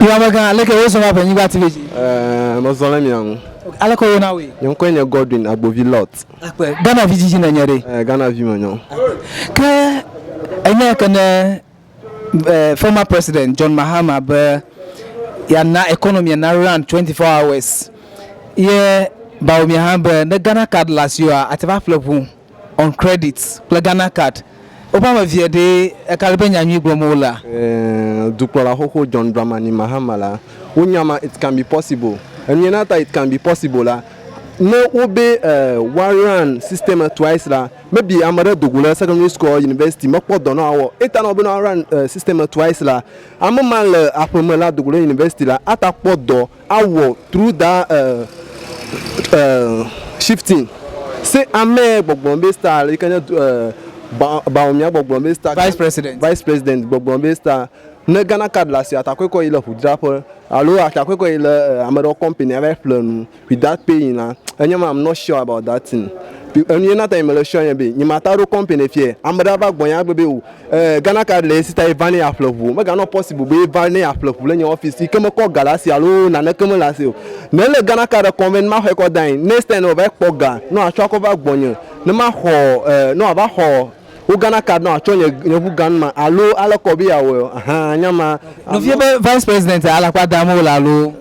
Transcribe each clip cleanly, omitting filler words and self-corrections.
Yo amegã, aleke wozɔ va Ʋenyigba TV dzi? Ɛɛ, mezɔ le mia ŋu. Aleke woyɔna wòe? Nye ŋkɔe nye Godwin Agbovi Lot. Akpe, Ghana vi dzidzi nènye ɖe? Ɛɛ, Ghana vi menye. Ke enye ke ne eh, former president John Mahama be yeana economy na run 24 hours ye Bawumia hã be ne Ghana card le asiwòa, ate va ƒle ʋu on credit kple Ghana card. Woƒe ame evea ɖee eka ɖe be nya nyui gblɔm wolea? Ɛɛ, dukplɔla xoxo John Dramani Mahama la, wonya ma it can be possible. Enue na ta it can be possible la, ne wobe eh, woa run system twice la, maybe ame ɖe dogo le secondary school or university mekpɔ dɔ ne woawɔ. Eta na wobe ne woa run eh, system twice la, ame ma le aƒeme la dogo le university la, ata kpɔ dɔ awɔ through that eh, eh, shifting. Se amee gbɔgblɔm be star yi ke nye eh, Ba, Bawumia gbɔgblɔm be star. Vice president. Vice president gbɔgblɔm be star. Ne Ghana card le asi atakɔe kɔ yi le ʋudzraƒe alo atakɔe kɔ yi le eh, ame ɖewo company ava yi ƒle nu without paying la, enye ma I'm not sure about that thing. Enu ye na ta nye mele sure nye be nye mata ɖo company fiɛ ame ɖe ava gbɔnye agblɔ be o eh, Ghana card le esi ta ye va ne yeaƒle ʋu. Meganɔ possible be ye va ne yeaƒle ʋu le nye office yi ke mekɔ ga le asi alo naneke mele asi o. Ne ele Ghana card kɔm vɛ ne maxɔe kɔ da anyi, next time ne wòva yi kpɔ ga ne wòatsɔ akɔ va gbɔnye ne maxɔ eh, ne wòava xɔ wo Ghana card ne wòatsɔ nye nye ʋu gan ma alo ale kɔ be yeawɔe o. Ahan nya ma. Nɔvie be vice president alakpa dam wole alo?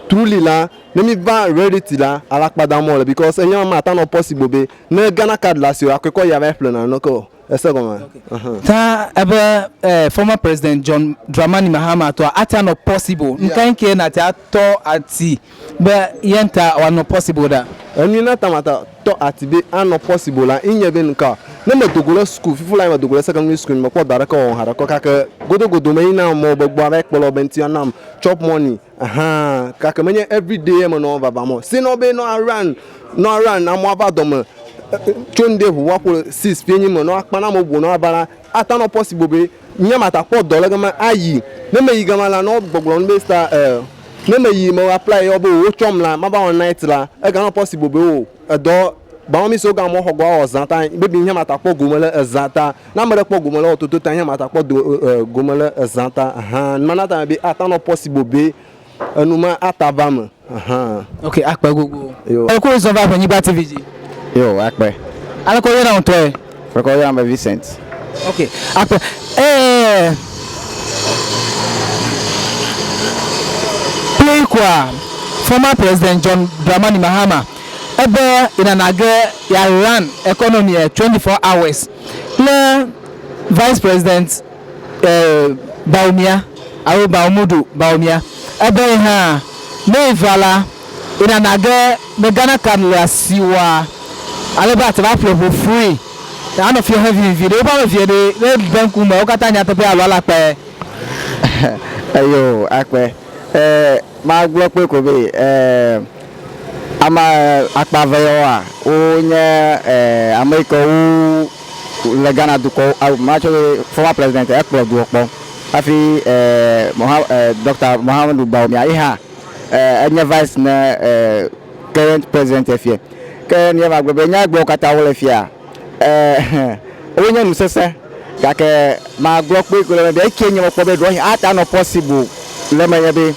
Truly la, ne mi va reality la, alakpa dam wole because enya ma mate anɔ possible be ne Ghana card le asiwò akɔe kɔ yi ava yi ƒle naneke o. Ese gɔmea? Ahan. Ta ebe eh, former president John Dramani Mahama tɔa ate anɔ possible. Nukae ŋkee nàte atɔ ati be ye ŋta wòanɔ possible ɖa? Enui na ta mate tɔ ati be anɔ possible la, inye be nuka? Ne medo go le suku, fifi la nye medo go le secondary school, nye mekpɔ dɔ aɖeke wɔwɔ haɖeke o gake godogodo meyina amewo be gbɔ ava yi kpɔ le wobe ŋuti woanam chop money Ahan, gake menye everyday ye menɔ vavam o. Si nɔ be nɔ run, nɔ run amewo ava dɔme tso ŋdi ʋu woaƒo le six fienyi me nɔ akpa na ame bubuwo ne woava la, ate anɔ possible be nye mata kpɔ dɔ le gama ayi. Ne meyi gama la, ne wogbɔgblɔ nu be star eh, ne meyi me apply ye wobe wotsɔm la, mava wɔ night la, eganɔ possible be o edɔ Bawomi so ga mɔ xɔ gbɔ awɔ zã ta maybe nye mata kpɔ gome le ezã ta. Ne ame ɖe kpɔ gome le wɔ toto ta nye mata kpɔ do e, gome le ezã ta. Ahan mana ta be ata nɔ possible be enu ma ata va me. Ahan. Ok, akpe gbogbo. Yo. Aleke wozɔ va Ʋenyigba TV dzi? Yo, akpe. Aleke woyɔna ŋutɔe? Aleke woyɔna be Vincent. Ok, akpe. Ee, play koa former president John Dramani Mahama ebe yinana ge ya run economy 24 hours kple vice president eh, Bawumia alo Baumudu Bawumia ebe yi hã ne eva la yinana ge ne Ghana card le asiwòa ale be ate va ƒle ʋu free anɔ fie he vivivi ɖe woƒe ame evee ɖe ne de ŋkume wo katã nyateƒe alo alakpae. Eyo akpe. Eh, magblɔ kpɔe ko be eh, ame akpa eve yawoa, wonye eh, ame yi ke wo le Ghana dukɔ, matsɔ be former president ekplɔ duɔ kpɔ hafi eh, Moha, eh, Dr. Mohamedu Bawumia ye hã eh, enye vice ne eh, current president efie. Ke nye magblɔ be nya gblɔ katã wole fia eh, wonye nu sesẽ gake magblɔ kpɔe ko le me be eke nye mekpɔ be ɖewohĩ ate anɔ possible le me nye be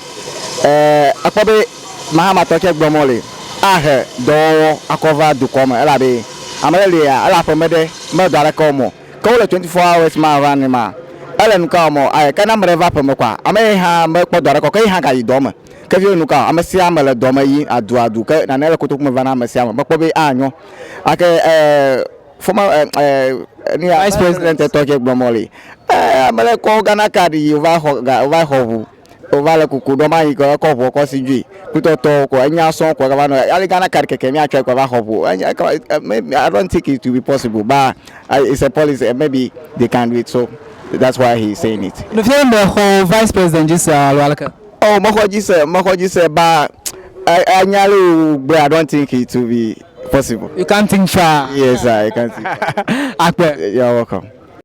eh, ekpɔ be Mahamatɔ ke gblɔm wole ahe dɔwɔwɔ akɔ va dukɔ me elabe ame ɖe lia ele aƒeme ɖe mele dɔ aɖeke wɔm o ke wole 24 hours ma va ne ma ele nu ka wɔm o ayi ke ne ame ɖe va aƒeme koa ame yi hã mekpɔ dɔ aɖeke o ke yi hã gayi dɔ me ke viwo nu ka ame sia ame le dɔ me yim aduadu ke nane le kotoku me va na ame sia ame mekpɔ be anyo ake eh, former eh, eh, nu ya Vice president. tɔ ke gblɔm wole eh, ame ɖe kɔ Ghana card yi wova xɔ ga wova xɔ ʋu wova le kuku ɖɔm anyi kɔ ekɔ ʋuɔ kɔ si dzoe kutɔtɔwo ko enya sɔŋ ko gava nɔ ali Ghana card keke míatsɔe kɔ va xɔ ʋu Enya ka- eh, maybe I don't think it will be possible but it's a policy maybe they can do it so that's why he is saying it. Nɔvia mexɔ vice president dzi se alo aleke? Oh, mexɔ dzi se, mexɔ dzi se ba anya le wo gbe I don't think it will be possible. You can't think far. Yes, I can think. Akpe. You're welcome.